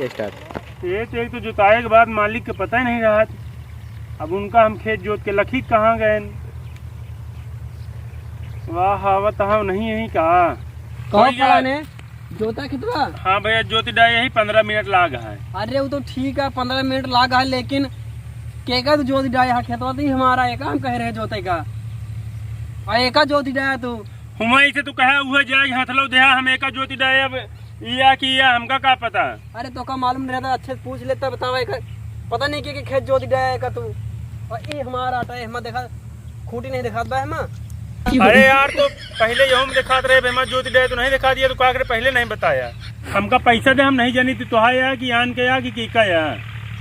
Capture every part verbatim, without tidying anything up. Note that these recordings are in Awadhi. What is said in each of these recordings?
स्टार्ट। ये तो एक तो जोताए के बाद मालिक के पता ही नहीं रहत। अब उनका हम खेत जोत के लखी कहाँ गए? वाह, आवत हव नहीं यही का? कहो कोई फलाने, जोता खेतवा? हाँ भैया, जोत डाए यही पन्द्रह मिनट लाग है। अरे वो तो ठीक है, पन्द्रह मिनट लाग है, लेकिन केका तो जोत डाए है खेतवा? तो ही हमारा एका हम कह रहे जोते का, और एका जोत डाए तू। हुमाई से तू कहे उहे जाए हथलो देहा, हम एका जोत डाए। अब या कि या हमका का पता? अरे तोका मालूम नहीं रहता, अच्छे से पूछ लेता, बतावा एका पता नहीं के, के खेत जोत डाए का तू। और ई हमारा आटा है, हमा देखा खूटी नहीं दिखात बा हमा। अरे यार, तो पहले यहूँ में दिखात रहे, बेमा जोत डाए तो नहीं दिखा दिया, तो का करे पहले नहीं बताया? हमका पैसा दे, हम नहीं जानी तू तोहा या कि आन के या कि, कि का या।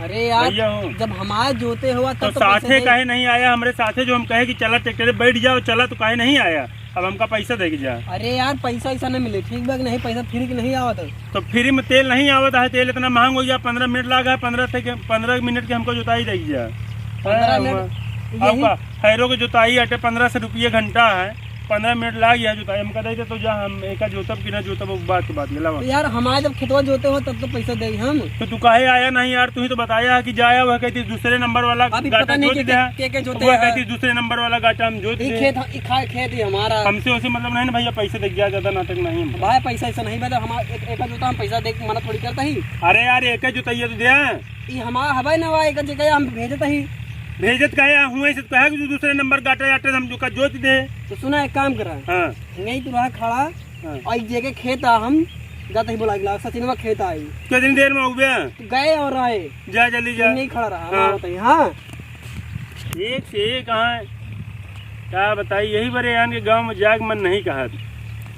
अरे यार, भैया हो। जब हमारे जोते हुआ तब तो तो पैसा साथे दे। काहे नहीं आया? हमरे साथे जो हम कहे कि चला ट्रैक्टर बैठ जाओ, चला तो काहे नहीं आया? अब हमका पैसा दे के जा। अरे यार, पैसा ऐसा नहीं मिले, ठीक बा कि नहीं? पैसा फ्री के नहीं आवत है। तो फ्री में तेल नहीं आवत है, तेल इतना महंग हो गया, पन्द्रह मिनट लाग है, पन्द्रह से के, पन्द्रह मिनट के हमको जोताई दे के जा। पन्द्रह मिनट हाँ, यही आपका हैरो के जोताई अटे पन्द्रह से रुपये घंटा है, पन्द्रह मिनट लाग गया जोताई, हमका दे दे तो जा, हम एका जोतब कि ना जोतब, वो बात के बात गेला। तो यार, हमारे जब खेतवा जोते हो तब तो पैसा दे हम। तो तू काहे आया नहीं यार? तू ही तो बताया है कि जाया, वह कहती दूसरे नंबर वाला अभी गाटा पता नहीं जोत के, दे। के, के जोते वह हैं। कहती दूसरे नंबर वाला गाटा हम जोत ई दे। खेत, ई खा-, खेत ही हमारा। हमसे उसे मतलब नहीं ना भैया, पैसे दे गया, ज्यादा नाटक नहीं हम। भाई पैसा ऐसा नहीं, मतलब हमारा एक, एक जोता हम पैसा दे के मना थोड़ी करता ही। अरे यार, एक जोताइया तो दे। ई हमारा हवाई ना हुआ, एक जगह हम भेजत ही। भेजत काहे हुए से कहे कि तू दूसरे नंबर गाटा आटे हम जो का जोत दे। तो सुना, एक काम करा। हाँ। यहीं तू रहा खड़ा। हाँ। और एक जगह खेत आ, हम जाते ही बोला अगला सचिनवा खेत आई। कितनी देर में उबे? गए और आए। जा जल्दी जा। नहीं खड़ा रहा, हाँ। हाँ, बताइए, हाँ। एक से एक आए। का बताई, यही बरे यान के गाँव में जाए के मन नहीं कहत,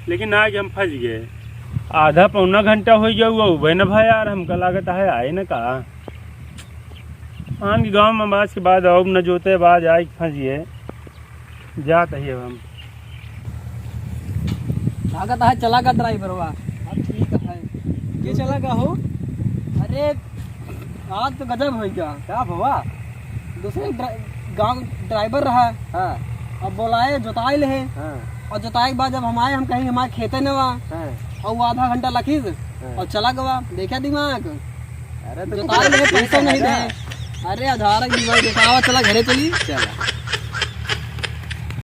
लेकिन आज हम फंस गए। आधा पौना घंटा हो गया हुआ उबे न भाई यार, हमका लागत है आए न का। आन के गाँव में बाज के बाद अब न जोते बाज आए के फंस गए। जात ही अब हम। लागत है चला गा ड्राइवरवा। अब ठीक है। के चला गा हो? अरे, आज तो गजब होइ गा। का भवा? दूसरे ड्रा-, गाँव ड्राइवर रहा। हाँ। अब बोलाए, जोताई ले। हाँ। और जोताई के बाद जब हम आए, हम कहीं हमारे खेते न बा। हाँ। और वो आधा घंटा लखीस हाँ। और चला गवा। देखा दिमाग? अरे तो जोताई ले, पैसा नहीं दे। अरे, आधार की भाई, देखावा, चला घरे चली। चला।